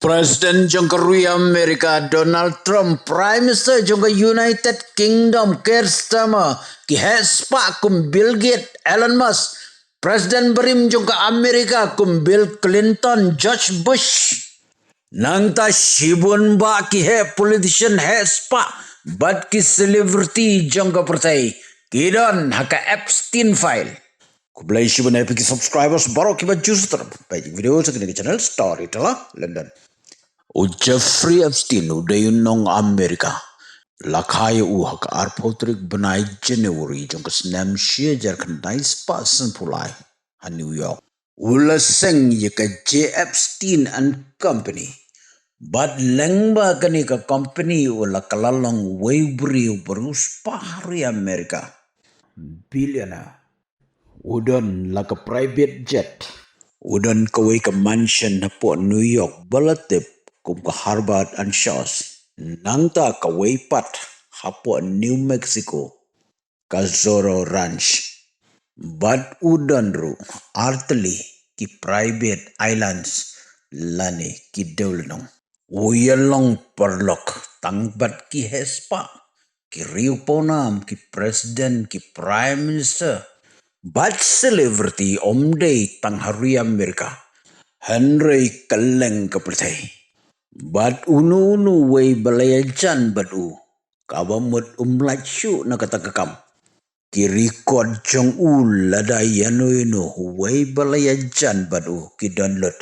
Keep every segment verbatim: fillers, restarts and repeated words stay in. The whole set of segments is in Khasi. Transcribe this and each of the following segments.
President jong ka ri America Donald Trump, Prime Minister jong ka United Kingdom Keir Starmer, ki heh spah kum Bill Gates, Elon Musk, President barim jong ka America kum Bill Clinton, George Bush. Nangta shibun bah ki heh politician, heh spah bad ki celebrity jong ka pyrthei ki don ha ka Epstein file. Khublei shibun ïa phi ki subscribers baroh kiba ju sngewthuh ïa ka video jong kane ka channel Storyteller London. U Jeffrey Epstein u dei u nong America. La kha ïa u ha ka arphew tarik bnai January jong ka snem shi hajar khyndai spah sanphew lai ha New York. U la seng ïa ka J Epstein and Company. Bad lyngba kane ka company u la kylla long uwei u briew ba riewspah ha ri America. Billionaire. U don la ka private jet. U don kawei ka mansion hapoh New York ba la tip kum ka Harbour and Shores. Nangta kawei pat hapoh New Mexico, ka Zorro Ranch. Bad u don ruh artylli ki private islands lane ki dewlynnong. U ïalong paralok tang bad ki heh spah, ki riewpawnam, ki president, ki prime minister bad celebrity, ym dei tang ha ri America hynrei kylleng ka pyrthei. Bad uno uno uwei ba la ïajan bad u, kaba mut um lait shuh na kata ka kam. Ki record jong u lada ïano ïano uwei ba la ïajan bad u ki don lut,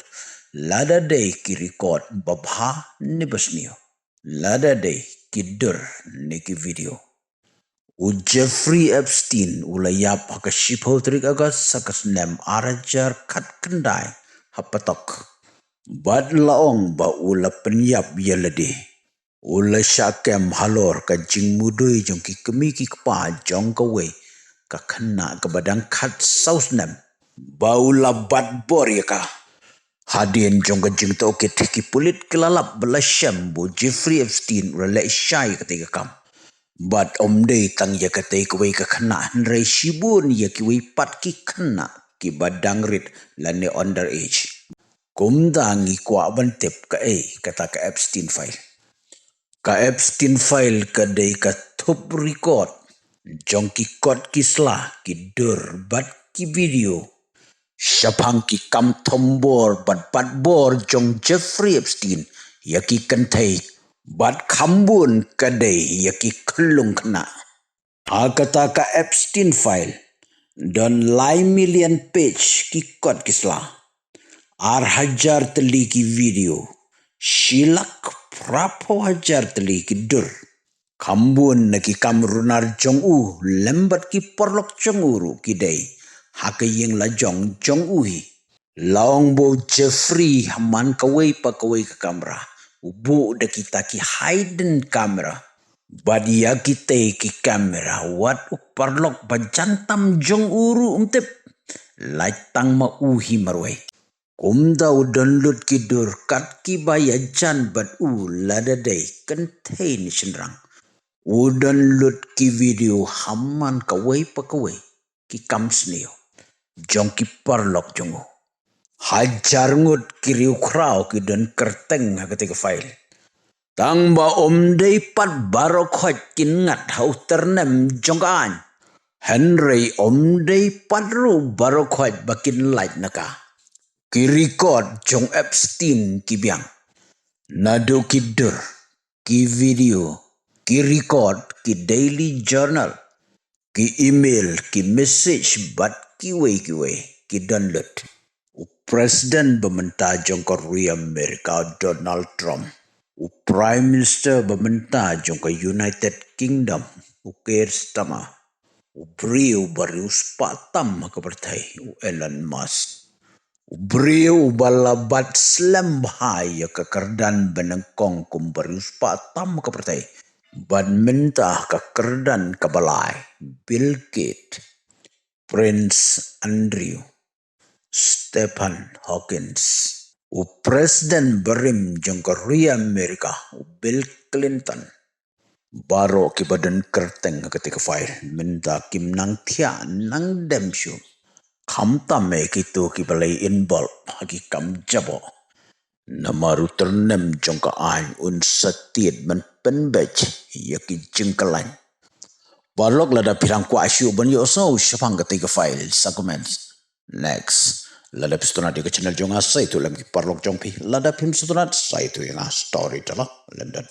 lada dei ki record ba bha ne ba sniew, lada dei ki dur ne ki video. U Jeffrey Epstein u la ïap ha ka shiphew tarik August ha ka snem ar hajar khatkhyndai ha Patok. Bad la ong ba u la pynïap ïa lade. U la shah kem halor ka jingmudui jong ki kmie ki kpa jong kawei ka khynnah kaba dang khatsaw snem, ba u la bat bor ïa ka. Hadien jong ka jingtohkit, ki pulit ki la lap ba la shem ba u Jeffrey Epstein u la leh shai ïa katei ka kam. Bad ym dei tang ïa katei kawei ka khynnah hynrei shibun ïa kiwei pat ki khynnah kiba dang rit lane under age. Kumta ngi kwah ban tip kaei kata ka Epstein file. Ka Epstein file ka dei ka thup record jong ki kot ki sla, ki dur bad ki video shaphang ki kam thombor bad batbor jong Jeffrey Epstein ïa ki kynthei bad khambun ka dei ïa ki khyllung khynnah. Ha kata ka Epstein file don lai million page ki kot ki sla, ar hajar tylli ki video, shi lak phraphew hajar tylli ki dur. Khambun na ki kam runar jong u lem bad ki paralok jong u ruh ki dei ha ka ïing lajong jong u hi. La ong ba u Jeffrey ha man kawei pa kawei ka kamra u buh da kita ki hidden camera. Bad ïa kitei ki kamera wat u paralok ba jan tam jong u ruh um tip, lait tang ma u hi marwei. Kumta u don lut ki dur kat kiba ïajan bad u, lada dei kynthei ne shynrang. U don lut ki video ha man kawei pa kawei ki kam sniew jong ki paralok jong u. Hajar ngut ki riewkhraw ki don kyrteng ha katei ka file. Tang ba ym dei pat baroh khoit kin ngat ha u tyrnem jong ka aiñ, hynrei ym dei pat ruh baroh khoit ba kin lait na ka. Ki record jong Epstein ki biang, naduh ki dur, ki video, ki record, ki daily journal, ki email, ki message bad kiwei kiwei ki don lut. U President ba mynta jong ka ri America Donald Trump, u Prime Minister ba mynta jong ka United Kingdom, u Keir Starmer, u briew ba riewspah tam ha ka pyrthei, u Elon Musk, u briew uba la bat slem bha ïa ka kyrdan ba nyngkong kum ba riewspah tam ha ka pyrthei, bad mynta ka kyrdan kaba lai, Bill Gates, Prince Andrew, Stephen Hawkins, u President barim jong ka ri America, u Bill Clinton. Baroh kiba don kyrteng ha katei ka file mynta kim nang thiah nang dem shuh, khamtam eh kito kiba la involve ha ki kam jaboh. Namar u tyrnem jong ka aiñ un sa tied ban pynbeit ïa ki jingkyllain. Paralok, lada phi dang kwah shuh ban ïohsngew shaphang katei ka file, sa comment. Next, lada phi sngewtynnat ïa ka channel jong nga, sa ïathuh lem ki paralok jong phi. Lada phim sngewtynnat, sa ïathuh ïa nga, Storyteller London.